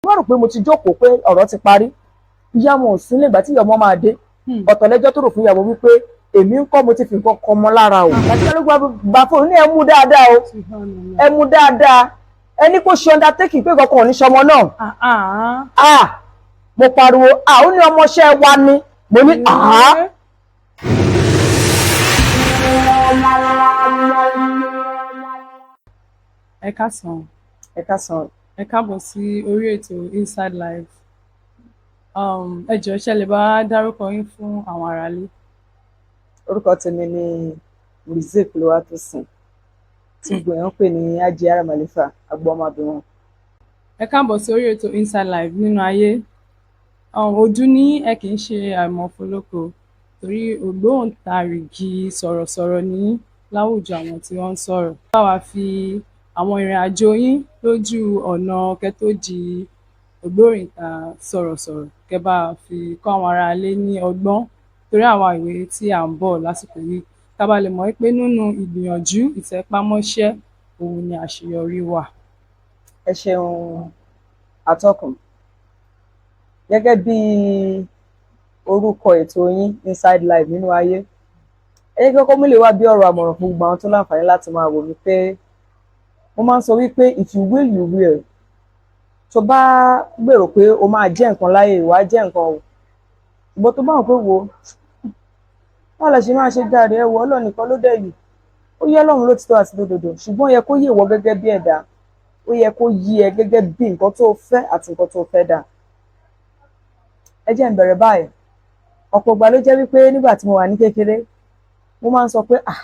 Wọ́n rò pé mo ti jókòó, pé ọ̀rọ̀ ti parí. Ìyá wọn ò sí nígbà tí ìyá ọmọ máa dé. Ọ̀tọ̀ lẹ́jọ́ tó rò fún ìyàwó wípé èmi ń kọ́, mo ti fi nǹkan kọ́ ọmọ lára o. Àti ìyá gba fóònù ní, "Ẹ mú dáadáa o, ẹ mú dáadáa, ẹni kò ṣe undertaking pé kankan ò ní ṣọmọ náà." Ah, mo pariwo, "Ah!" Ó ní ọmọọṣẹ́ wa ni. Mo ní, "Ah." Ẹ káàsán. Ẹ káàsán. Ẹ káàbọ̀ sí orí ètò Inside Life. Ẹ jọ̀ọ́, ṣé lè bá dárúkọ yín fún àwọn aráalé? Orúkọ tèmi ni Rizik Olúwatósìn, tí gbogbo èèyàn ń pè ní Hajiya Malifa Agbọ́mábíwọ̀n. Ẹ káàbọ̀ sí orí ètò Inside Life nínú ayé. Ojú ní ẹ kì í ṣe àìmọ̀fólókò, torí ògbóǹtarìgì sọ̀rọ̀sọ̀rọ̀ ní láwùjọ àwọn tí wọ́n ń sọ̀rọ̀. Bá wa fi àwọn ìrìn àjò yín lójú ọ̀nà kẹ́ tó di ògbóǹta sọ̀rọ̀sọ̀rọ̀, kẹ́ bá fi kọ́ àwọn aráalé ní ọgbọ́n, torí àwa ìwé tí à ń bọ̀ lásìkò yìí, ká bá lè mọ̀ pé nínú ìgbìyànjú, ìtẹpámọ́ṣẹ́, òun ni àṣeyọrí wà. Ẹ ṣeun, atọ́kùn. Gẹ́gẹ́ bí orúkọ ètò yín, Inside Life nínú ayé, ẹ jẹ́ kọ́kọ́ mú lè wá bí ọ̀rọ̀ àmọ̀ràn fún gbogbo àwọn tó láǹfààní láti máa wò mí pé mo máa ń sọ wípé if you will, you will. Tó bá gbèrò pé o máa jẹ́ nǹkan láyé, wàá jẹ́ nǹkan o. Ṣùgbọ́n tó bá wọn pé wo báwo la ṣe máa ṣe jáde, ẹ wọ Ọlọ́run nìkan ló dẹ̀ yìí, ó yẹ Ọlọ́run ló ti tọ́ àti lódodo. Ṣùgbọ́n ó yẹ kó yé ìwọ gẹ́gẹ́ bí ẹ̀dá, ó yẹ kó yí ẹ gẹ́gẹ́ bí nǹkan tó fẹ́ àti nǹkan tó fẹ́ dà. Ẹ jẹ́ n bẹ̀rẹ̀ báyìí. Ọ̀pọ̀ ìgbà ló jẹ́ wípé nígbà tí mo wà ní kékeré, mo máa ń sọ pé, "Ah,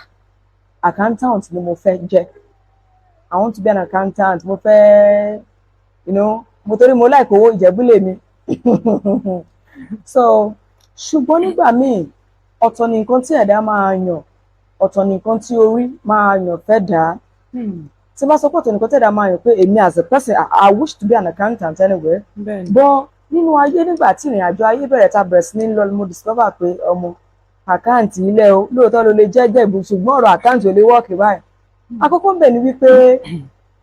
accountant ni mo fẹ́ jẹ́. I want to be an accountant." Mo fẹ́ mo torí mo like owó, Ìjẹ̀bú lèmi. So ṣùgbọ́n nígbà míì, ọ̀tọ̀ ni nǹkan tí ẹ̀dá máa yàn, ọ̀tọ̀ ni nǹkan tí orí máa yàn fẹ́ dà á. Tí bá sọ pé ọ̀tọ̀ ni nǹkan tí ẹ̀dá máa yàn, pé èmi as a person, I wish to be an accountant anyway. But nínú ayé, nígbà tí ìrìn àjò ayé bẹ̀rẹ̀, ta bẹ̀rẹ̀ sí ní lọ, mo discover pé ọmọ account ilẹ̀ o, lóòótọ́ ló lè jẹ́ jẹ̀bù, ṣùgbọ́n ọ̀rọ̀ account ò lè work báyìí. Àkọ́kọ́ ń bẹ̀ ni wípé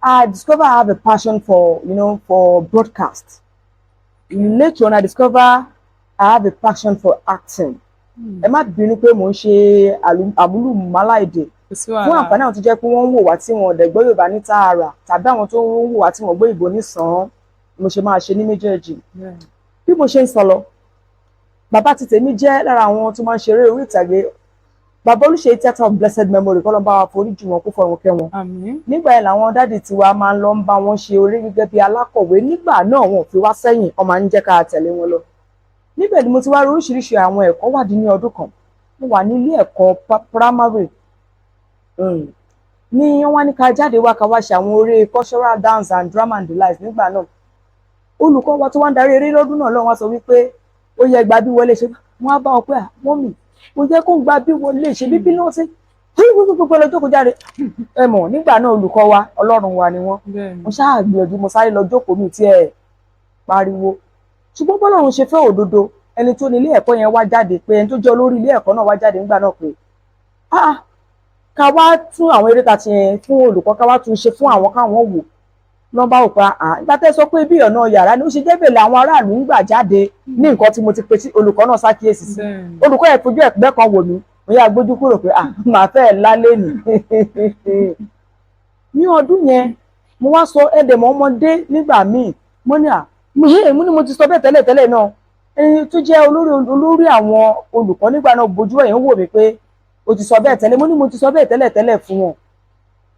I discover I have a passion for you know for broadcast. Later on, I discover I have a passion for acting. Ẹ má bínú pé mò ń ṣe àmúlùmálà èdè. Kò sí Fún wàhálà. àǹfààní àwọn tó jẹ́ pé wọ́n ń wò wá tí wọn ò dẹ̀ gbọ́ Yorùbá ní tààrà, tàbí àwọn tó ń wò wá tí wọ́n gbọ́ Ìgbò ní sàn án, mo ṣe máa ṣe ní méjèèjì. Bí mo ṣe ń sọ lọ, bàbá ti tèmi jẹ́ lára àwọn tó máa ń ṣeré orí ìtàgé, Bàbá Olùṣèyí Theatre of blessed memory, kọ́ ló ń bá wa foríjì wọn, kó fọ̀run kẹ́ wọn. Àmín. Nígbà yẹn làwọn daddy tiwa máa ń lọ ń bá wọn ṣe eré gẹ́gẹ́ bí alákọ̀wé. Nígbà náà, wọn ò fi wá sẹ́yìn, wọ́n máa ń jẹ́ ká tẹ̀lé wọn lọ. Níbẹ̀ ni mo ti wá rí oríṣiríṣi àwọn ẹ̀kọ́ wádìí. Ní ọdún kan, mo wà ní ilé ẹ̀kọ́ primary, ní wọ́n wá ní ká jáde wá, ká wá ṣe àwọn eré cultural dance and drama and the likes. Nígbà náà, olùkọ́ wa tó wá ń darí eré lọ́dún náà lọ́wọ́ wá sọ wípé ó yẹ gba bí wọlé ṣe. Wọ́n á bá wọn pé, "À, mummy, ó yẹ kó gba bí wọlé ṣe bíbí náà sí gbogbo lọ jókòó jáde." Ẹ mọ̀, nígbà náà, olùkọ́ wa, Ọlọ́run wa ni wọ́n. Mo ṣáà gbìyànjú, mo sáré lọ jókòó, mi tí ẹ pariwo. Ṣùgbọ́n bọ́lọ́run ṣe fẹ́ òdodo, ẹni tó ní ilé ẹ̀kọ́ yẹn wá jáde, pé ẹni tó jẹ́ olórí ilé ẹ̀kọ́ náà wá jáde nígbà náà pé, ah, ká wá tún àwọn eré ta ti yẹn fún olùkọ́, ká wá tún ṣe fún àwọn káwọn wò lọ́n bá wò pé, ah, nígbà tẹ́ sọ pé bí ọ̀nà yàrá ni ó ṣe jẹ́ bèlè àwọn aráàlú ń gbà jáde ní nǹkan tí mo ti pe tí olùkọ́ náà ṣàkíyèsí sí. Olùkọ́ yẹn fojú ẹ̀gbẹ́ kan wò mí, mo yà gbójú kúrò pé, ah, màá fẹ́ lálẹ́ nì. Ní ọdún yẹn, mo wá sọ ẹ̀dẹ̀mọ́ ọmọdé nígbà míì, mo ní, à, mo ní mo ti sọ bẹ́ẹ̀ tẹ́lẹ̀ tẹ́lẹ̀ náà. Ẹni tó jẹ́ olórí àwọn olùkọ́ nígbà náà bójú ẹ̀yìn wò mí pé, "O ti sọ bẹ́ẹ̀ tẹ́lẹ̀?" Mo ní mo ti sọ bẹ́ẹ̀ tẹ́lẹ̀ tẹ́lẹ̀ fún wọn.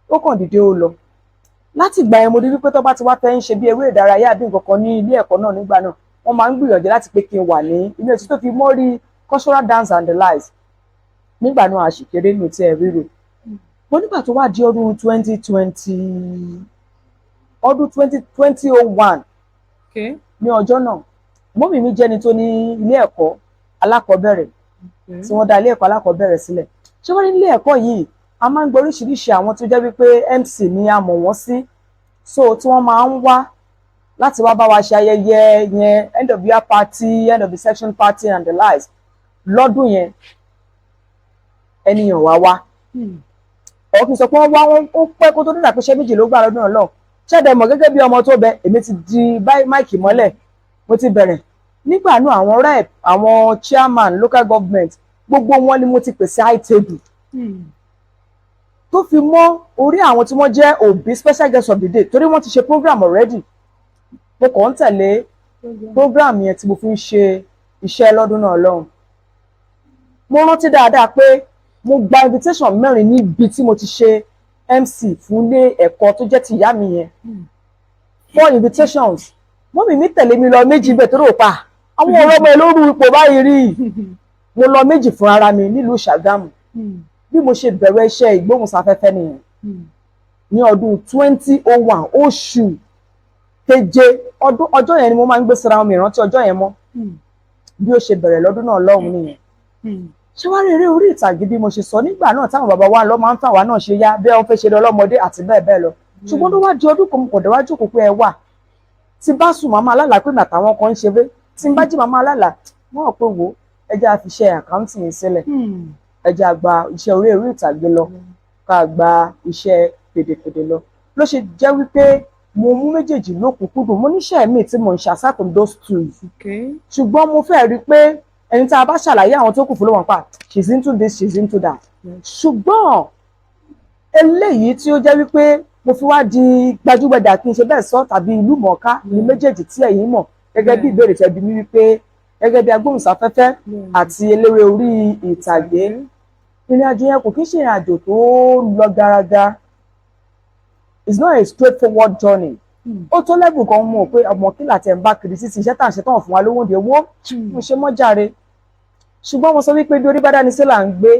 Ó kàn dìde, ó lọ. Láti ìgbà yẹn, mo rí wípé tó bá ti wá fẹ́ ń ṣe bí eré ìdárayá àbí nǹkan kan ní ilé ẹ̀kọ́ náà nígbà náà, wọ́n máa ń gbìyànjú láti pé kí n wà ní ilé ètò tó fi mọ́rí cultural dance and the likes. Nígbà náà, àṣìkéré mi ò tiẹ̀ ríro mo. Nígbà tó wá di ọdún 2020, ọdún 2001, ní ọjọ́ náà, mummy mi jẹ́ni tó ní ilé ẹ̀kọ́ alákọ̀ọ́bẹ̀rẹ̀ tí wọ́n dá ilé ẹ̀kọ́ alákọ̀ọ́bẹ̀rẹ̀ sílẹ̀. Ṣé wọ́n ní ilé ẹ̀kọ́ yìí, a máa ń gbọ́ oríṣiríṣi àwọn tó jẹ́ wípé MC ni a mọ̀ wọ́n sí, so tí wọ́n máa ń wá láti wá bá wa ṣe ayẹyẹ yẹn, end of year party, end of the section party and the likes. Lọ́dún yẹn, ẹnìyàn wá wá, ọ̀ kì í sọ pé wọ́n wá, wọ́n ó pẹ́ kó tó dúdà pé iṣẹ́ méjì ló gbà lọ́dún náà lọ. Ṣẹ́dẹ̀ mọ̀, gẹ́gẹ́ bí ọmọ tó bẹ, èmi ti di mic mọ́lẹ̀, mo ti bẹ̀rẹ̀ nígbà náà. Àwọn rep, àwọn chairman local government, gbogbo wọn ni mo ti pèsè high table, tó fi mọ́ orí àwọn tí wọ́n jẹ́ òbí, special guest of the day, torí wọ́n ti ṣe program already. Mo kàn ń tẹ̀lé program yẹn tí mo fi ń ṣe iṣẹ́ lọ́dún náà lọ́hùn. Mo rántí dáadáa pé mo gba invitation mẹ́rin níbi tí mo ti ṣe MC fún ilé ẹ̀kọ́ tó jẹ́ ti ìyá mi yẹn, four invitations. Mummy mi tẹ̀lé mi lọ méjì bẹ́ẹ̀, tó rò pa àwọn ọ̀rọ̀ ọmọ ẹ lóru ipò báyìí rí. Mo lọ méjì fún ara mi nílùú Ṣàgámù. Bí mo ṣe bẹ̀rẹ̀ iṣẹ́ ìgbóhùnsáfẹ́fẹ́ nìyẹn ní ọdún 2001, oṣù keje ọdún. Ọjọ́ yẹn ni mo máa ń gbé síra mi ìrántí ọjọ́ yẹn mọ́. Bí ó ṣe bẹ̀rẹ̀ lọ́dún náà lọ́hùn nìyẹn. Ṣé wàá rí eré orí ìtàgé, bí mo ṣe sọ nígbà náà, táwọn bàbá wa lọ máa ń fà wá náà ṣe yá bí wọ́n fẹ́ ṣe lọ́mọdé àti bẹ́ẹ̀ bẹ́ẹ̀ lọ. Ṣùgbọ́n tó wá di ọdún kan, mo kò déwájú kò pé ẹ wà tí bá sùn, màmá alálàá pé màtàwọn kan ń ṣeré. Tí n bá jí, màmá alálàá wọ́n rò pé wò ó, ẹ jẹ́ á fi iṣẹ́ accounting yìí sílẹ̀, ẹ jẹ́ á gba iṣẹ́ orí eré ìtàgé lọ, ká gba iṣẹ́ pèdèpèdè lọ. Ló ṣe jẹ́ wípé mo mú méjèèjì lókùnkúndùn. Mo níṣẹ́ mi tí mo ń ṣe aside from those two, ṣùgbọ́n mo fẹ́ rí i pé ẹni tá a bá ṣàlàyé àwọn tó kù fún ló wọ́n pa, she's into this, she's into that. Ṣùgbọ́n eléyìí tí ó jẹ́ wípé mo fi wá di gbajúgbajà, kí n ṣe bẹ́ẹ̀ sọ, tàbí ìlú mọ̀ọ́ká ní méjèèjì tí ẹ̀yin mọ̀, gẹ́gẹ́ bí ìbéèrè tẹ́ bi mí wípé gẹ́gẹ́ bí agbóhùnsáfẹ́fẹ́ àti eléré orí ìtàgé, ìrìn àjò yẹn kò kí ń ṣe ìrìn àjò tó lọ garaga. It's not a straightforward journey. Ó tó level kan mọ̀ pé ọmọ kí làtẹ̀ ń bá kiri títí iṣẹ́ tá à ń ṣe tán fún wa lówó oúnjẹ owó mo ṣe mọ́ jàre. Ṣùgbọ́n mo sọ wípé bí orí bá dání sí là ń gbé.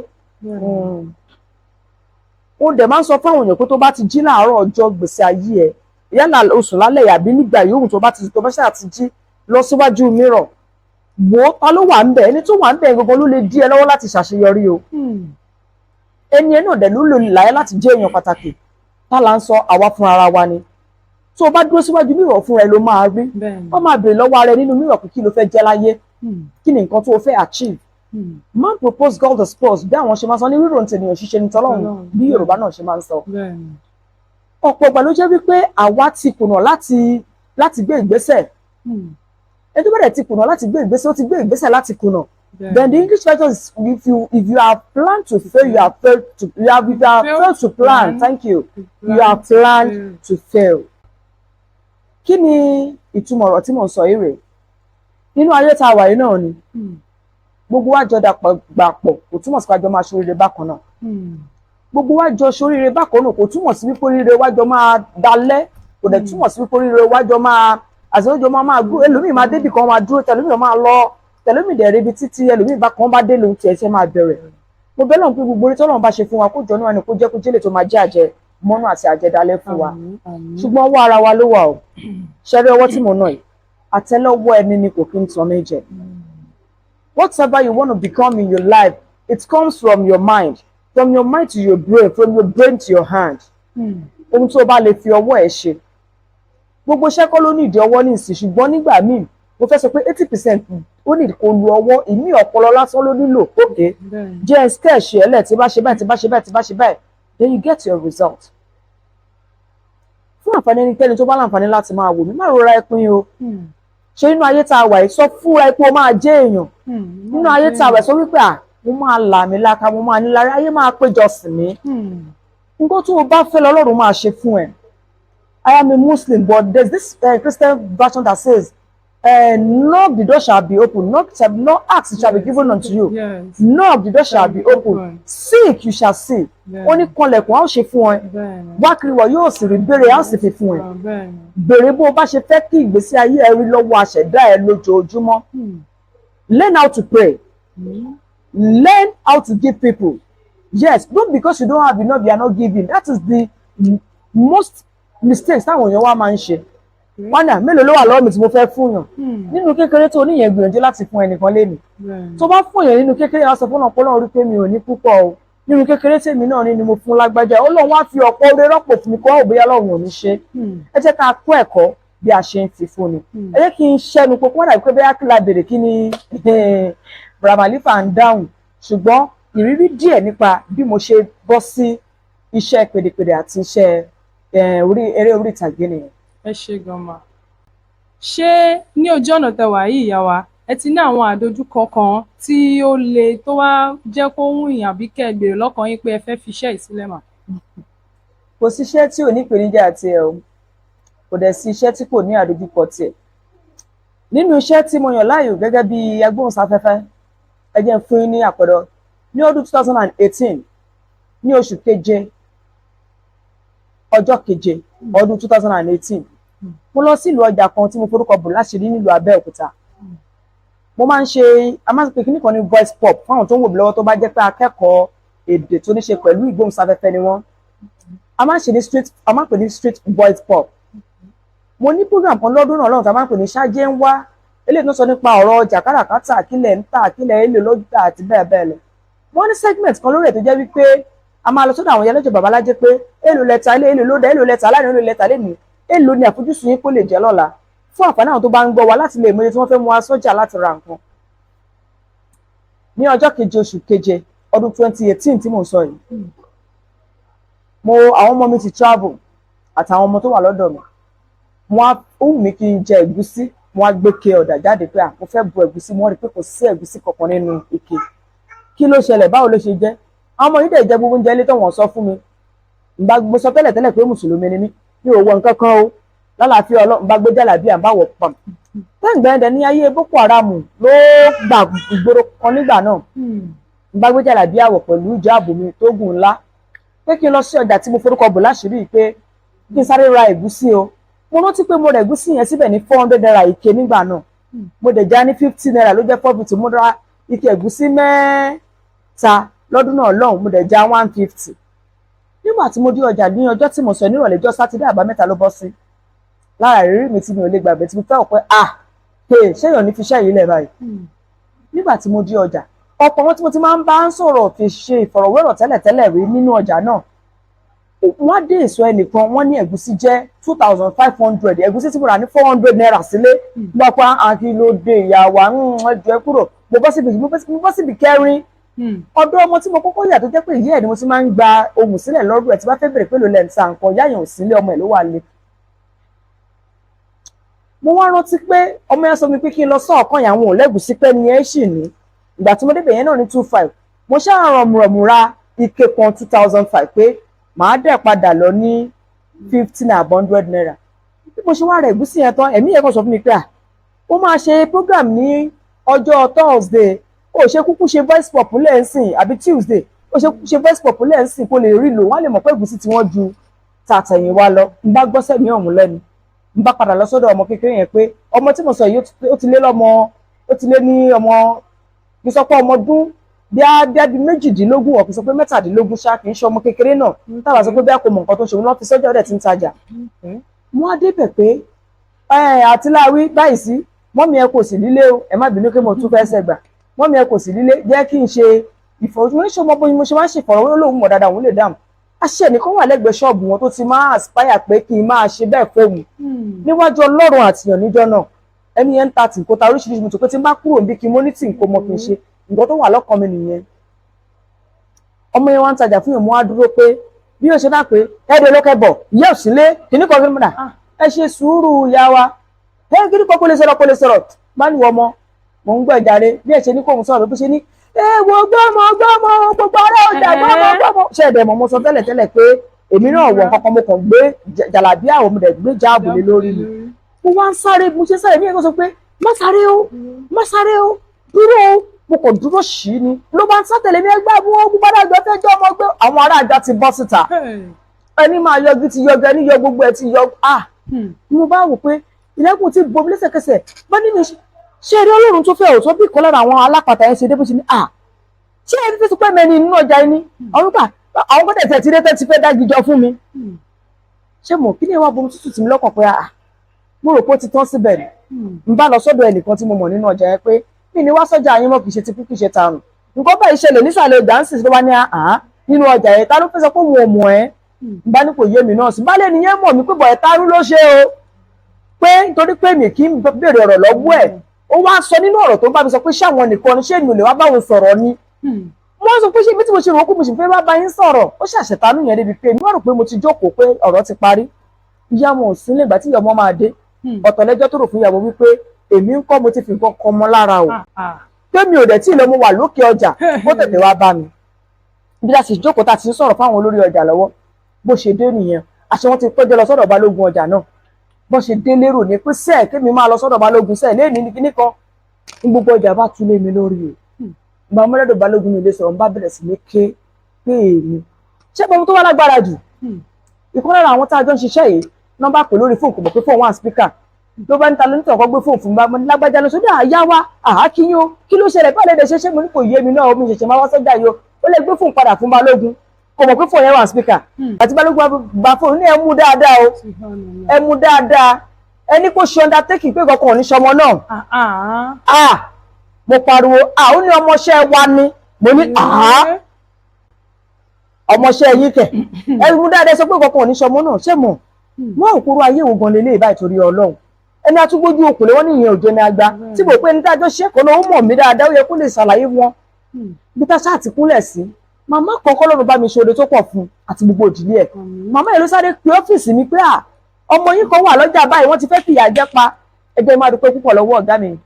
Ó dẹ̀ máa ń sọ fáwọn èèyàn pé tó bá ti jí láàárọ̀ ọjọ́ gbèsè ayé ẹ̀, yálà oṣù lálẹ́ àbí nígbà yòówù, tó bá ṣáà ti jí, lọ síwájú mirror, wò ó, ta ló wà ń bẹ̀? Ẹni tó wà ń bẹ̀ gangan ló lè dí ẹ lọ́wọ́ láti ṣàṣeyọrí o. Ẹni ẹ náà dẹ̀ ló lè láyé láti jẹ́ èèyàn pàtàkì. Tá là ń sọ, àwa fún ara wa ni. Tó o bá dúró síwájú mirror fún ẹ ló máa rí. Wọ́n máa béèrè lọ́wọ́ ara ẹ nínú mirror pé kí ló fẹ́ jẹ́ láyé, kí ni nǹkan tó o fẹ́ achieve. Man propose, God dispose. Bí àwọn ṣe máa sọ ní rírò ní tènìyàn, ṣíṣe ní tọ́lọ́run, bí Yorùbá náà ṣe máa ń sọ. Ọ̀pọ̀ ìgbà ló jẹ́ wípé àwa ti kùnà láti gbé ìgbésẹ̀. Ẹni tó bẹ̀rẹ̀ ti kùnà láti gbé ìgbésẹ̀, ó ti gbé ìgbésẹ̀ láti kùnà. Then the English version is, if you have planned to fail, you have failed to you have if you have failed to plan, thank you, you have planned to fail. Kí ni ìtumọ̀ ọ̀rọ̀ tí mò ń sọ yìí rèé? Nínú ayé tá a wà yìí náà ni gbogbo wa jọ dàpọ̀ gbàpọ̀, kò túmọ̀ sí pé a jọ máa ṣoríire bákan náà. Gbogbo wa jọ ṣoríire bákan náà kò túmọ̀ sí wípé oríire wa jọ máa dalẹ̀, kò dẹ̀ túmọ̀ sí wípé oríire wa jọ máa àṣeyọjọ máa gbó. Ẹlòmíì máa débì kan máa dúró, tẹlòmíì máa lọ, tẹlòmíì dẹ̀ rebi títí ẹlòmíì bá kan bá dé lòun tiẹ̀ ṣe máa bẹ̀rẹ̀. Mo bẹ̀ lọ́n pé gbogbo orí tọ́lọ́run bá ṣe fún wa, kó jọ náà ni kó jẹ́ kó jẹ́lẹ̀ tó máa jẹ́ àjẹ mọ́nú àti àjẹdálẹ́ fún wa. Ṣùgbọ́n ọwọ́ ara wa ló wà o. Ṣẹ́rí ọwọ́ tí mo nà yìí, àtẹ́lẹwọ́ ẹni ni kò kí ń tan mí jẹ. Whatever you want to become in your life, it comes from your mind, from your mind to your brain, from your brain to your hand. Ohun tó o bá lè fi ọwọ́ ẹ̀ ṣe, gbogbo iṣẹ́ kọ́ ló ní ìdí ọwọ́ ní ìsìn. Ṣùgbọ́n nígbà míì, mo fẹ́ sọ pé 80% ó ní kó lu ọwọ́, ìmí ọpọlọ lásán ló nílò. Okay, jẹ́ sketch ẹ̀ lẹ̀, tí bá ṣe báyìí, tí bá ṣe báyìí, tí bá ṣe báyìí, then you get your result. Fún àǹfààní ẹnikẹ́ni tó bá láǹfààní láti máa wò mí, má rọra ẹ pín o. Ṣé nínú ayé tá a wà yìí, sọ fúnra ẹ pé o máa jẹ́ èèyàn nínú ayé tá a wà yìí. Sọ wípé à mo máa là mí láka, mo máa nílára, ayé máa péjọ sí mi. Nǹkan tó o bá fẹ́ lọ́lọ́run máa ṣe fún ẹ. I am a Muslim, but there's this Christian version that says, "Knock, the door shall be opened. Knock, shall, knock, ask, it shall be given unto you. Knock, the door shall be opened. Seek, you shall see." Ó ní kanlẹ̀kùn, a ó ṣe fún ẹ. Wá kiri, wọ̀ yóò sì rí. Béèrè, a ó sì fi fún ẹ. Béèrè bó o bá ṣe fẹ́ kí ìgbésí ayé ẹ rí lọ́wọ́ aṣẹ̀dá ẹ lójoojúmọ́. Learn how to pray. Learn how to give people. Yes, not because you don't have enough, you are not giving. That is the most mistakes táwọn èèyàn wa máa ń ṣe. Wọ́n ní mélòó ló wà lọ́wọ́ mi tí mo fẹ́ fún yàn? Nínú kékeré tó níyẹn, gbìyànjú láti fún ẹnìkan lénìí. Tó bá fún yàn nínú kékeré, wá sọ fún ọ̀pọ̀ náà rí pé mi ò ní púpọ̀ o. Nínú kékeré tèmi náà ní ni mo fún lágbájá. Ọlọ́run wá fi ọ̀pọ̀ oore rọ́pò fún mi kó òbí Ọlọ́run ò ní ṣe. Ẹ jẹ́ ká kọ́ ẹ̀kọ́ bí a ṣe ń fi fún ni. Ẹ jẹ́ kí n ṣẹ́nu pé wọ́n dàbí pé bóyá kí la béèrè, kí ni Bramalifa ń dáhùn. Ṣùgbọ́n ìrírí díẹ̀ nípa bí mo ṣe bọ́ sí iṣẹ́ pèdèpèdè àti iṣẹ́ Orí eré orí ìtàgé nìyẹn. Ẹ ṣe gan ma. Ṣé ní ojú ọ̀nà tẹwà yìí, ìyá wa, ẹ ti ní àwọn àdojúkọ kan tí ó le tó wá jẹ́ kó wù yín àbí kẹ́ ẹ gbèrò lọ́kàn yín pé ẹ fẹ́ fi iṣẹ́ yìí sílẹ̀ mà? Kò sí iṣẹ́ tí ò ní ìpèníjà tiẹ̀ o, kò dẹ̀ sí iṣẹ́ tí kò ní àdojúkọ tiẹ̀. Nínú iṣẹ́ tí mo yàn láàyò gẹ́gẹ́ bí agbóhùnsáfẹ́fẹ́, ẹ jẹ́ n fún yín ní àpẹẹrẹ. Ní ọdún 2018, ní oṣù keje, ọjọ́ keje, ọdún 2018, mo lọ sílùú ọjà kan tí mo forúkọ bò láṣìírí nílùú Abẹ́òkúta. Mo máa ń ṣe, a máa ń pè kíní kan ní voice pop, fáwọn tó ń wò mí lọ́wọ́ tó bá jẹ́ pé akẹ́kọ̀ọ́ èdè tó ní ṣe pẹ̀lú ìgbóhùnsáfẹ́fẹ́ ni wọ́n. A máa ń ṣe ní street, a máa ń pè ní street voice pop. Mo ní program kan lọ́dún náà lọ́run tá a máa ń pè ní Ṣáájé ń wá, eléyìí tó sọ nípa ọ̀rọ̀ ọjà káràkátà, kílẹ̀ ń tà, kílẹ̀ èlò lọ́jà àti bẹ́ẹ̀ bẹ́ẹ̀ lọ. Wọ́n ní segment kan lórí ẹ̀ tó jẹ́ wípé a máa lọ sọ́dọ̀ àwọn ìyálọ́jà, babalájé pé èlò lẹ́ta ilé, èlò ló dá, èlò lẹ́ta aláìní, èlò lẹ́ta lẹ́nu, èlò ni àfojúsùn yín kó lè jẹ́ lọ́la, fún àǹfààní àwọn tó bá ń gbọ́ wa láti lè mọ iye tí wọ́n fẹ́ mú wa sọ́jà láti ra nǹkan. Ní ọjọ́ keje oṣù keje ọdún 2018 tí mò ń sọ yìí, mo àwọn ọmọ mi ti travel àtàwọn ọmọ tó wà lọ́dọ̀ mi. Mo á, ó wù mí kí n jẹ ẹ̀gúsí. Mo á gbé ke ọ̀dà jáde pé à, mo fẹ́ bu ẹ̀gúsí. Mo rí i pé kò sí ẹ̀gúsí kankan nínú ike. Kí ló ṣẹlẹ̀? Báwo ló ṣe jẹ́? Àwọn ọmọ yìí dẹ̀ jẹ gbogbo oúnjẹ ilé tó wọ́n sọ fún mi. Nbá mo sọ tẹ́lẹ̀ tẹ́lẹ̀ pé mùsùlùmí ni mí, mi ò wọ nǹkan kan o, lálàáfíà Ọlọ́run bá gbé jàlábíà ń bá wọ̀ pàm. Tẹ́ǹgbẹ́ ní ayé Boko Haram ló gbà ìgboro kan nígbà náà. N bá gbé jàlábíà wọ̀ pẹ̀lú ìjáàbò mi tó gùn ńlá pé kí n lọ sí ọjà tí mo forúkọ bò láṣìírí, pé kí n sáré ra ẹ̀gúsí o. Mo rántí pé mo ra ẹ̀gúsí yẹn síbẹ̀ ní ₦400 ike nígbà náà. Mo dẹ̀ já ní ₦50, ló jẹ́ 450. Mo ra ike ẹ̀gúsí mẹ́ta lọ́dún náà lọ́hùn, mo dẹ̀ já 150. Nígbà tí mo dé ọjà ní ọjọ́ tí mo sọ, nírọ̀lẹ́ ọjọ́ Sátidé Àbámẹ́ta ló bọ́ sí. Lára ìrírí mi tí mi ò lè gbàgbé tí mo fẹ́ pé, ah, hey, ṣéyàn ní fi iṣẹ́ yìí lẹ̀ báyìí? Nígbà tí mo dé ọjà, ọ̀pọ̀ wọn tí mo ti máa ń bá ń sọ̀rọ̀ fi ṣe ìfọ̀rọ̀wérọ̀ tẹ́lẹ̀tẹ́lẹ̀ rí nínú ọjà náà, wọ́n dé èso ẹnìkan, wọ́n ní ẹ̀gúsí jẹ́ 2,500, ẹ̀gúsí tí mo rà ní ₦400 sílé. Lọ́pọ̀ àkí ló dé, ìyá wa ẹjọ́ ẹ kúrò. Mo bọ́ síbi kẹrin, ọ̀dọ̀ ọmọ tí mo kọ́kọ́ yà, tó jẹ́ pé ìyá ẹ̀ ni mo ti máa ń gba ohùn sílẹ̀ lọ́dún ẹ̀ tí bá fẹ́ bèrè pé ló lẹ̀ ń ta nǹkan. Ìyá yẹn ò sílé, ọmọ ẹ̀ ló wà lé. Mo wá rántí pé ọmọ yẹn sọ mi pé kí n lọ sọ́ọ̀kan yẹn, àwọn ò lẹ́gùsí pé ni ẹ ṣì ní. Ìgbà tí mo débẹ̀ yẹn náà ní 2,500. Mo ṣáà rọ̀mùrọ̀mù ra ike kan 2,500, pé màá dẹ̀ padà lọ ní fifteen àbọ̀ hundred naira. Bí mo ṣe wá rẹ̀ ẹ̀gúsí yẹn tán, ẹ̀mí yẹn kàn sọ fún mi pé à, ó máa ṣe program ní ọjọ́ Thursday, ó ṣe kúkú ṣe voice pop lẹ́ǹsìn, àbí Tuesday, ó ṣe kúkú ṣe voice pop lẹ́ǹsìn, kó lè rí lò, wọ́n lè mọ̀ pé ẹ̀gúsí tí wọ́n ju tàtẹ̀yìn wa lọ. N bá gbọ́ sẹ́mi ọ̀hún lẹ́nu, n bá padà lọ sọ́dọ̀ ọmọ kékeré yẹn, pé ọmọ tí mo sọ yìí, ó ti lé lọ́mọ, ó ti lé ní ọmọ, kì í sọ pé ọmọ ọdún bí a bí 18, ọ̀ kì í sọ pé 17 ṣá, kì í ṣe ọmọ kékeré náà táwa sọ pé bí a kò mọ nǹkan tó ń ṣe òun lọ́ fi sọ́jà, ọ̀dẹ̀ tí ń tajà. Wọ́n á débẹ̀ pé àti láwí báyìí sí mọ́mí ẹ kò sì lílé o, ẹ má bínú pé mo tún fẹ́ sẹ́gbà, mọ́mí ẹ kò sì lílé, jẹ́ kí n ṣe ìfọ̀rọ̀wérọ̀. Mo bó mo ṣe máa ń ṣe ìfọ̀rọ̀wérọ̀, lòun mọ̀ dáadáa, òun lè dáhùn. Àṣẹ nìkan wà lẹ́gbẹ̀ẹ́ ṣọ́ọ̀bù wọn tó ti máa aspire pé kí n máa ṣe bẹ́ẹ̀ fóun níwájú Ọlọ́run àtìyàn níjọ́ náà. Ẹni yẹn ń ta tìǹkó, ta oríṣiríṣi. Mo tó pé tí n bá kúrò níbi kí n mo ní tìǹkó mọ kí n ṣe nǹkan tó wà lọ́kàn mi nìyẹn. Ọmọ yẹn wá ń tajà fún yàn. Mo wá dúró pé bí ó ṣe dá pé ẹ̀ẹ́dẹ̀ lókè bọ̀, ìyá òsínlé kìíní kan kí ni ẹ ṣe sùúrù ìyá wa, ẹ kìíní kan kó lè sọ̀rọ̀, kó lè sọ̀rọ̀ bá ní wọ ọmọ mò ń gbọ́ ìjàre. Bí ẹ ṣe ní kóhun sọ̀rọ̀, bó ṣe ní ẹ wo gbọ́mọ gbọ́mọ, gbogbo ará ọjà, gbọ́mọ gbọ́mọ. Ṣe ẹ̀dẹ̀ mọ̀, mo sọ tẹ́lẹ̀ tẹ́lẹ̀ pé èmi náà wọ̀ nǹkan kan, mo kàn gbé jàlábí àwọn, mo dẹ̀ gbé jáàbù lé lórí mi. Mo wá ń sáré, mo ṣe sáré, mi yẹn kó sọ pé má sáré o, má sáré o, dúró o. Mo kàn dúró sí ni, ló bá ń sá tẹ̀lé mi. Ẹgbẹ́ àbúrò ogun bá dàgbà fẹ́ jẹ́ ọmọ gbé, àwọn ará àjà ti bọ́ síta, ẹni máa yọjú ti yọjú, ẹni yọ gbogbo ẹ ti yọ. Ah, mo bá wò pé ilẹ̀kùn ti bomi lẹ́sẹ̀kẹsẹ̀ bá nínú ṣé eré Ọlọ́run tó fẹ́ òótọ́ bí ìkan lára àwọn alápàtà yẹn ṣe dé, bó ṣe ní à, ṣé ẹni tó ti pẹ́ mẹ́ni nínú ọjà yìí ni àwọn gbà, àwọn gbọ́dọ̀ tẹ̀ ti dé tẹ́ ti fẹ́ dágijọ fún mi. Ṣé mo kí ni ẹ wá bomi tútù tì mí lọ́kàn pé à, mo rò pé ó ti tán síbẹ̀ ni. N bá lọ sọ́dọ̀ ẹnìkan tí mo mọ̀ nínú ọjà yẹn pé mi ní wá sọ́jà yín mọ́, kì í ṣe ti kú, kì í ṣe tarùn, nǹkan báyìí ṣẹlẹ̀ nísàlẹ̀ ọjà ń sì ló wá ní àá nínú ọjà yẹn, ta ló fẹ́ sọ pé òun ò mọ̀ ẹ́? N bá ní kò yé mi náà sí bá lè nìyẹn mọ̀ mí pé bọ̀ ẹ̀ tarú ló ṣe o, pé nítorí pé mi kì í béèrè ọ̀rọ̀ lọ́wọ́ ẹ̀. Ó wá sọ nínú ọ̀rọ̀ tó bá mi sọ pé ṣé àwọn nìkan ni, ṣé èmi ò lè wá báwọn sọ̀rọ̀ ni? Wọ́n sọ pé ṣé ibi tí mo ṣe rò ó kú, mo sì fẹ́ bá yín sọ̀rọ̀. Ó ṣàṣetánú yẹn débi pé mi wá rò pé mo ti jókòó pé ọ̀rọ̀ ti parí. Ìyá wọn ò sí nígbà tí ìyá ọmọ máa dé. Ọ̀tọ̀ lẹ́jọ́ tó rò fún ìyàwó wípé èmi ń kọ́, mo ti fi nǹkan kan mọ́ lára o, pé mi ò dẹ̀ tí ì lọ, mo wà lókè ọjà, ó tètè wá bá mi bí a sì jókòó tá a ti ń sọ̀rọ̀ fáwọn olórí ọjà lọ́wọ́. Bó ṣe dé nìyẹn. Àṣẹ wọn ti péjọ lọ sọ́dọ̀ balógun ọjà náà. Bó ṣe dé lérò ní pé sẹ́ẹ̀ kémi máa lọ sọ́dọ̀ balógun sẹ́ẹ̀ lẹ́ẹ̀ni ní kíní kan ní gbogbo ọjà bá tú lé mi lórí o. Ìgbà mọ́lẹ́dọ̀ balógun mi lè sọ̀rọ̀, ń bá bẹ̀rẹ̀ sí ní ké pé èmi ṣé gbogbo tó wá lágbára jù. Ìkan lára àwọn tá a jọ ń ṣiṣẹ́ yìí nọ́mbà pè lórí fóònù, kò mọ̀ pé fóònù wà speaker, ló bá ń ta lónítọ̀ kọ́ gbé fóònù fún mi. Lágbájá lọ sódà àyá wa àákíyó, kí ló ṣẹlẹ̀? Báwo lè ṣe ṣe? Mo ní kò yé mi náà, omi ṣẹ̀ṣẹ̀ máa wá sọ́jà yìí o. Ó lè gbé fóònù padà fún balógun, kò mọ̀ pé fóònù yẹn wà speaker. Àti balógun gba fóònù ní, "Ẹ mú dáadáa o, ẹ mú dáadáa, ẹni kò ṣe undertaking pé kankan ò ní ṣọmọ náà." Ah, mo pariwo, ah, ó ní ọmọọṣẹ́ wa ni. Mo ní, ah, ọmọọṣẹ́ yín kẹ̀? Ẹ mú dáadáa, sọ pé kankan ò ní ṣọmọ náà. Ṣé mọ̀ wọ́n ò kúrò ayé òun gan lélẹ́yìí báyìí? Torí Ọlọ́run, ẹni atúgbójú okùnlé wọn ní ìyẹn òjò ní agba tí mo pé ní dájọ́ ṣe kọ́ náà, ó mọ̀ mí dáadáa, ó yẹ kó lè ṣàlàyé wọn bí tá ṣáà ti kúnlẹ̀ sí. Màmá kan kọ́ lọ́run bá mi ṣe oore tó pọ̀ fún àti gbogbo ìdílé ẹ̀. Màmá yẹn ló sáré pe ọ́fíìsì mi pé à, ọmọ yín kan wà lọ́jà báyìí, wọ́n ti fẹ́ fìyà jẹ pa. Ẹgbẹ́ máa dúpẹ́ púpọ̀ lọ́wọ́ ọ̀gá mi,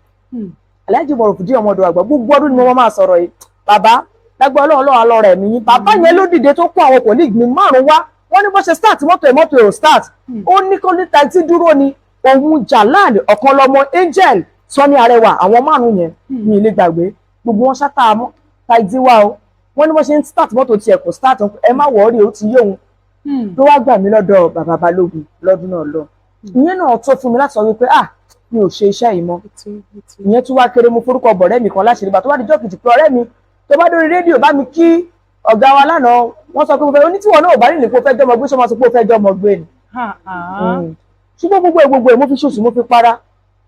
Alhaji Mọ̀rọ̀fùdí ọmọdé àgbà. Gbogbo ọdún ni mo máa sọ̀rọ̀ yìí. Bàbá lágbó Ọlọ́run lọ́wọ́ alọ́ rẹ̀ mí. Bàbá yẹn ló dìde tó kó àwọn colleague mi márùn-ún wá. Wọ́n ní bó ṣe start mọ́tò ẹ̀, mọ́tò ẹ̀ ò start. Ó ní kó ní taxi dúró ni òun Jalal ọ̀kan lọ́mọ Angel Sọ́ni Arẹwà, àwọn márùn-ún yẹn ní ilé gbàgbé gbogbo wọn ṣáta taxi wá o. Wọ́n ní bó ṣe ń start mọ́tò tiẹ̀, kò start. "Ẹ má worry, ó ti yé òun." Ló wá gbà mí lọ́dọ̀ bàbá Balógun lọ́dún náà lọ. Ìyẹn náà tó fún mi láti sọ wípé, ah, mi ò ṣe iṣẹ́ yìí mọ́. Ìyẹn tún wá kéré. Mo forúkọ bọ̀rẹ́ mi kan láṣìírí bá tó wá di jọ́ kejì pé, "Ọ̀rẹ́ mi, tó bá dórí rédíò, bá mi kí ọ̀gá wa lánàá, wọ́n sọ pé mo fẹ́ onítìwọ̀n náà ò bá nílùú pé ó fẹ́ jọmọ gbé, sọmọ sọ pé ó fẹ́ jọmọ gbé ni." Ṣùgbọ́n gbogbo ẹ̀ mo fi ṣoṣù, mo fi para,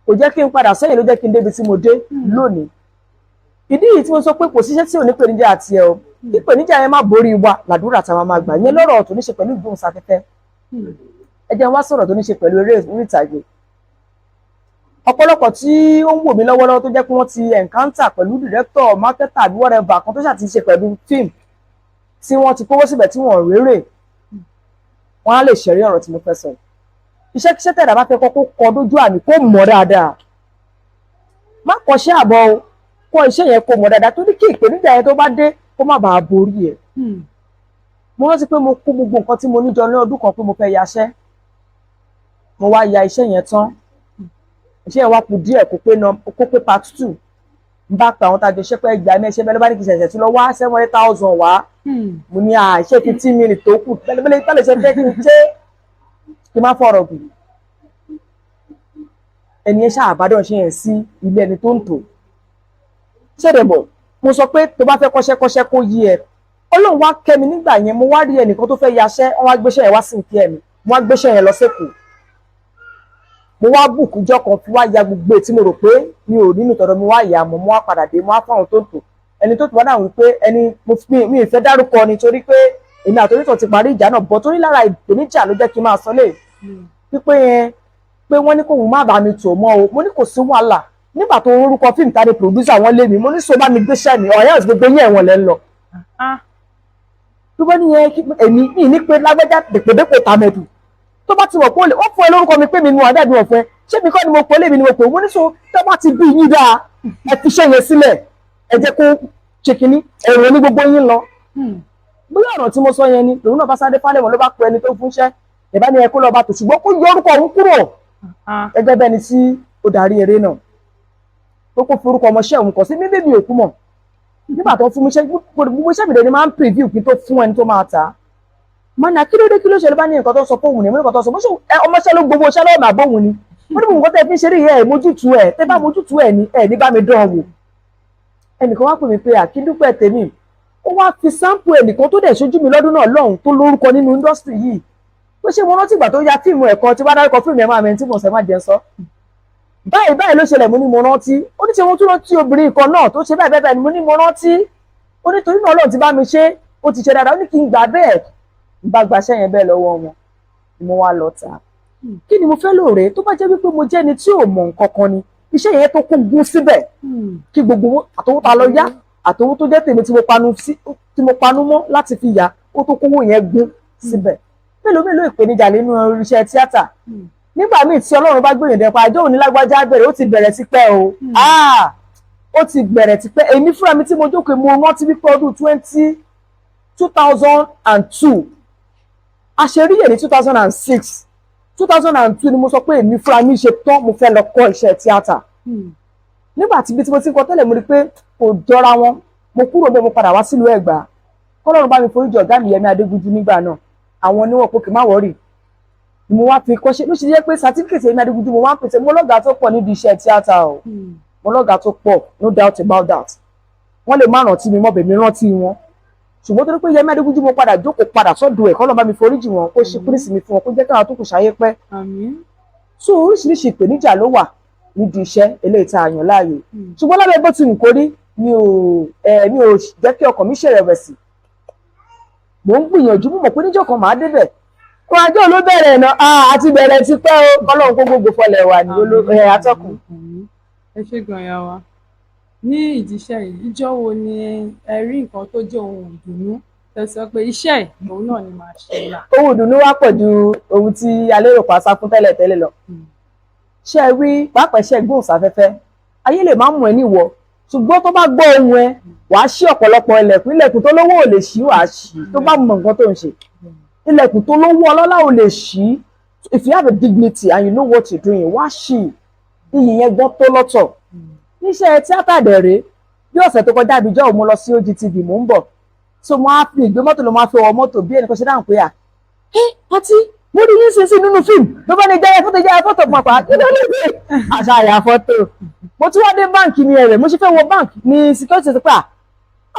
kò jẹ́ kí n padà sẹ́yìn, ló jẹ́ kí n débi tí mo dé lónìí. Ìdí yìí tí mo sọ pé kò síṣẹ́ tí ò ní pèníjà àti ẹ̀ o, ìpèníjà yẹn má borí wa làdúrà táwa máa gbà. Yẹn lọ́rọ̀ tó ní ṣe pẹ̀lú ìgbóhùnsáfẹ́fẹ́. Ẹ jẹ́ n wá sọ̀rọ̀ tó ní ṣe pẹ̀lú eré orí ìtàgé. Ọ̀pọ̀lọpọ̀ tí ó ń wò mí lọ́wọ́lọ́wọ́ tó jẹ́ pé wọ́n ti encounter pẹ̀lú director, marketer àbí whatever kan tó ṣàti ṣe pẹ̀lú fíìmù tí wọ́n ti kówó síbẹ̀ tí wọ́n rérè, wọ́n á lè ṣẹ̀rí ọ̀rọ̀ tí mo fẹ́ sọ. Iṣẹ́kíṣẹ́ tẹ̀dá bá fẹ́ kọ́, kó kọ dójú àmì, kó mọ̀ dáadáa. Má kọ́ṣẹ́ àbọ̀ o, kọ́ iṣẹ́ yẹn kó mọ̀ dáadáa, torí kí ìpèníjà yẹn tó bá dé, kó má bàa borí ẹ̀. Mo rántí pé mo kó gbogbo nǹkan tí mo ní jọ ní ọdún kan pé mo fẹ́ yaṣẹ́. Mo wá ya iṣẹ́ yẹn tán, iṣẹ́ yẹn wá kù díẹ̀ kó pé part two. N bá pa àwọn tá a jọ ṣẹ́ pé ẹgbàá mẹ́ṣẹ́ bẹ́ẹ̀ ló bá ní kí n ṣẹ̀ṣẹ̀ tún lọ wá 700,000 wá. Mo ní à ṣé 15 minutes tó kù bẹ́lẹ́bẹ́lẹ́ tálẹ̀ ṣe fẹ́ kí n ṣe kí n má fọ̀rọ̀ gùn. Ẹni yẹn ṣáà ṣe yẹn sí ilé ẹni tó ń tò ṣẹ̀dẹ̀ bọ̀. Mo sọ pé tó bá fẹ́ kọ́ṣẹ́, kọ́ṣẹ́ kó yí ẹ. Ọlọ́run wá kẹ́ mi nígbà yẹn, mo wá rí ẹnìkan tó fẹ́ yaṣẹ́, wọ́n wá gbéṣẹ́ yẹn wá sí ìkí ẹ̀mí, mo wá gbéṣẹ́ yẹn lọ sẹ́kọ̀ọ́. Mo wá book ọjọ́ kan fi wá ya gbogbo tí mo rò pé mi ò nínú tọ̀dọ̀ mi, wá yà mọ́. Mo wá padà dé, mo wá fáwọn tó ń tò, ẹni tó tò wá dáhùn wípé ẹni mo fi mi ì fẹ́ dárúkọ ni, torí pé èmi àtòrítọ̀ ti parí ìjà náà bọ̀, torí lára ìpèníjà ló jẹ́ kí n máa sọ lé wípé yẹn pé wọ́n ní kóun má bàa mi tò mọ́ o. Mo ní kò sí wàhálà. Nígbà tó orúkọ fíìmù tàbí producer wọn lé mi, mo ní so bá mi gbéṣẹ́ mi ọ̀rẹ́ àti gbogbo yín, ẹ̀wọ̀n lẹ́ ń lọ. Tó bá níyẹn, èmi mi ní pé lágbájá dèpòdépò tàmẹ̀dù tó bá ti mọ̀ pé ó fún ẹ lórúkọ mi pé mi nu àbẹ́ mi ò fún ẹ, ṣé mi kọ́ ni mo pè é, lèmi ni mo pè é. Mo ní so tó bá ti bí yín dáa, ẹ fi iṣẹ́ yẹn sílẹ̀, ẹ jẹ́ kó ṣe kínní, ẹ̀wọ̀n ní gbogbo yín lọ. Bóyá ọ̀rọ̀ tí mo sọ yẹn ni lòun náà bá sáré fálẹ̀ wọn, ló bá pe ẹni tó fún iṣẹ́ ìbá ní ẹ kó lọ bá tò, ṣùgbọ́n kó yọ orúkọ òun kúrò gẹ́gẹ́ bẹ́ni tí ó darí eré náà, tó kó forúkọ ọmọọṣẹ́ òun kọ sí mímí. Mi ò kú mọ̀ nígbà tó fún mi iṣẹ́. Gbogbo iṣẹ́ mi dẹ̀ ni máa ń preview kí n tó fún ẹni tó máa tà á. Mọ́nà kí ló dé, kí ló ṣe? Ló bá ní nǹkan tó sọ fóun ni. Mo ní nǹkan tó sọ, mo ṣe ọmọọṣẹ́ ló gbogbo iṣẹ́ lọ́wọ́ màá bóun ni. Mo ní nǹkan tẹ́ fi ń ṣeré yẹ ẹ̀ mójútu ẹ̀, tẹ́ bá mójútu ẹ̀ ní ẹ̀ ní bá mi dán wò. Ẹnìkan wá pè mí pé àkíndúpẹ́ tèmi, ó wá fi sample ẹnìkan tó dẹ̀ ṣojú mi lọ́dún náà lọ́hùn tó lórúkọ nínú industry yìí, pé ṣé mo rántí ìgbà tó ya fíìmù ẹ̀kan tí wàá dárúkọ fíìmù ẹ̀ máa mẹ́rin tí mo sẹ́ má jẹun sọ báyìí báyìí ló ṣẹlẹ̀. Mo ní mo rántí. Ó ní ṣe mo tún rántí obìnrin kan náà tó ṣe báyìí báyìí? Mo ní mo rántí. Ó ní torí náà Ọlọ́run ti bá mi ṣe, ó ti ṣe dáadáa. Ó ní kí n gbà bẹ́ẹ̀. N bá gbaṣẹ́ yẹn bẹ́ẹ̀ lọ́wọ́ wọn ni mo wá lọ tà. Kí ni mo fẹ́ lóore? Tó bá jẹ́ wípé mo jẹ́ ẹni tí ò mọ̀ nǹkan kan ni, iṣẹ́ yẹn tó kó gún síbẹ̀ kí gbogbo àtọwọ́ ta lọ yá. Àtowó tó jẹ́ tèmi tí mo panu sí, tí mo panu mọ́ láti fi yà ó, tó kówó yẹn gún síbẹ̀. Mélòó mélòó ìpèníjà nínú iṣẹ́ tíátà. Nígbà míì tí Ọlọ́run bá gbìyànjú ẹ̀pà àjọ òní lágbájá bẹ̀rẹ̀, ó ti bẹ̀rẹ̀ tipẹ́ o. Ah, ó ti bẹ̀rẹ̀ tipẹ́. Èmi fúnra mi tí mo jókòó, mo rántí wípé ọdún 2002, àṣeríyè ní 2006, 2002 ni mo sọ pé èmi fúnra mi ṣe tán, mo fẹ́ lọ kọ́ iṣẹ́ tíátà. Nígbà tí ibi tí mo ti ń kọ́ tẹ́lẹ̀, mo rí pé kò jọra wọn, mo kúrò bẹ́ẹ̀, mo padà wá sílùú Ẹ̀gbá. Kọ́lọ́run bá mi foríjì ọ̀gá mi Yẹmí Adégúnjú nígbà náà, àwọn oníwọ̀n pé kì í má worry ni mo wá fi kọ́ṣẹ́. Ló ṣe jẹ́ pé certificate Yẹmí Adégúnjú mo wá ń pèsè. Mo lọ́gàá tó pọ̀ nídìí iṣẹ́ tíátà o, mo lọ́gàá tó pọ̀, no doubt about that. Wọ́n lè má rántí mi mọ́, bèmí rántí wọn. Ṣùgbọ́n torí pé Yẹmí Adégúnjú, mo padà jókòó padà sọ́dọ̀ ẹ̀, kọ́lọ́run bá mi foríjì wọn, kó ṣe kúrìsì mi fún wọn, kó jẹ́ káwọn tó kù ṣayé pẹ́. Àmín. So oríṣiríṣi ìpèníjà ló wà nídìí iṣẹ́ eléyìí tá a yàn láàyò. Ṣùgbọ́n lábẹ́ bó ti wù kó rí, mi ò jẹ́ kí ọkàn mi ṣèrẹ̀wẹ̀sì. Mò ń gbìyànjú, mo mọ̀ pé níjọ́ kan màá débẹ̀. Àjọ ló bẹ̀rẹ̀ náà àti bẹ̀rẹ̀ ti pẹ́ o. Kọ́lọ́run kó gbogbo fọlẹ̀ wà ní atọ́kùn. Ẹ ṣé gan, ya wa. Ní ìdíṣẹ́ yìí, ìjọ́ wo ni ẹ rí nǹkan tó jẹ́ ohun ìdùnnú tẹ́ sọ pé iṣẹ́ yìí, òun náà ni màá ṣe là? Ohun ìdùnnú wá pọ̀ ju ohun tí a lérò pa sá fún tẹ́lẹ̀ tẹ́lẹ̀ lọ. Ṣé ẹ rí, pàápàá iṣẹ́ ìgbóhùnsáfẹ́fẹ́, ayé lè má mú ẹ níwọ, ṣùgbọ́n tó bá gbọ́ ohun ẹ, wàá ṣí ọ̀pọ̀lọpọ̀ ilẹ̀kùn. Ilẹ̀kùn tó lówó ò lè ṣí, wàá ṣí, tó bá mọ nǹkan tó ń ṣe. Ilẹ̀kùn tó lówó ọlọ́lá ò lè ṣí, if you have a dignity and you know what you're doing, wá ṣí. Iyì yẹn gbọ́n tó lọ́tọ̀. Níṣẹ́ tíátà dẹ̀rẹ́, bí ọ̀sẹ̀ tó kọjá àbíjọ́, mo lọ sí OGTV, mò ń bọ̀, so mo á fi ìgbé mọ́tò ló máa fi wọ mọ́tò, bí ẹnìkan ṣe dáhùn pé, "À ẹ́ àti mo rí yín sísìn nínú fíìmù," ló bá ní jẹ́ fọ́tò, jẹ́ fọ́tò pàpà. Kí ló lè dé àṣà àyà fọ́tò? Mo tún wá dé báǹkì ní ẹ̀rẹ̀, mo ṣe fẹ́ wọ báǹkì ní security ti pé,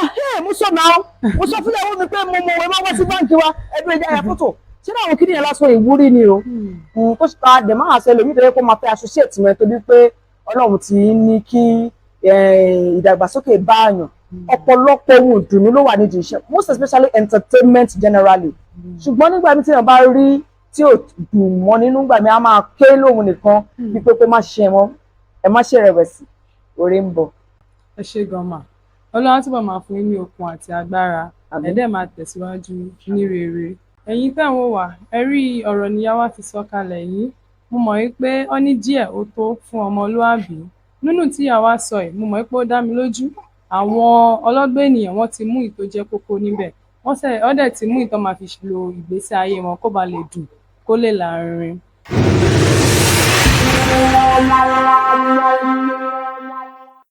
"À mo sọ náà, mo sọ fún ìyàwó mi pé mo mọ̀ wẹ́ máa wá sí báǹkì wa, ẹbí ẹjẹ́ àyà fọ́tò." Ṣé àwọn kí nìyẹn lásán ìwúrí ni o. Kó ṣe ká dẹ̀ máa ṣe lómi tó yẹ kó máa fẹ́ associate mọ́ ẹ, torí pé Ọlọ́run ti ní kí ìdàgbàsókè bá àyàn. Ọ̀pọ̀lọpọ̀ ohun ìdùnnú ló wà nídìí iṣẹ́, most especially entertainment generally. Ṣùgbọ́n nígbà tí èèyàn bá rí tí ò dùn mọ́ nínú gbà mí, á máa ké lóhun nìkan, wípé kó má ṣe mọ́, ẹ má ṣe rẹ̀wẹ̀sì, oore ń bọ̀. Ẹ ṣé gan mà. Ọlọ́run á túbọ̀ máa fún yín ní okun àti agbára. Àmín. Ẹ dẹ̀ máa tẹ̀síwájú ní rere. Ẹ̀yin tẹ́ ń wò wá, ẹ rí ọ̀rọ̀ níyà wá ti sọ kalẹ̀ yìí. Mo mọ̀ wípé ó ní díẹ̀ ó tó fún ọmọlúàbí nínú tí ìyá wa sọ yìí. Mo mọ̀ pé ó dá mi lójú, àwọn ọlọ́gbọ́n ènìyàn, wọ́n ti mú ìtó jẹ́ kókó níbẹ̀, wọ́n dẹ̀ ti mú ìtọ́ máa fi lo ìgbésí ayé wọn kó ba lè dùn, kó lè lárinrin.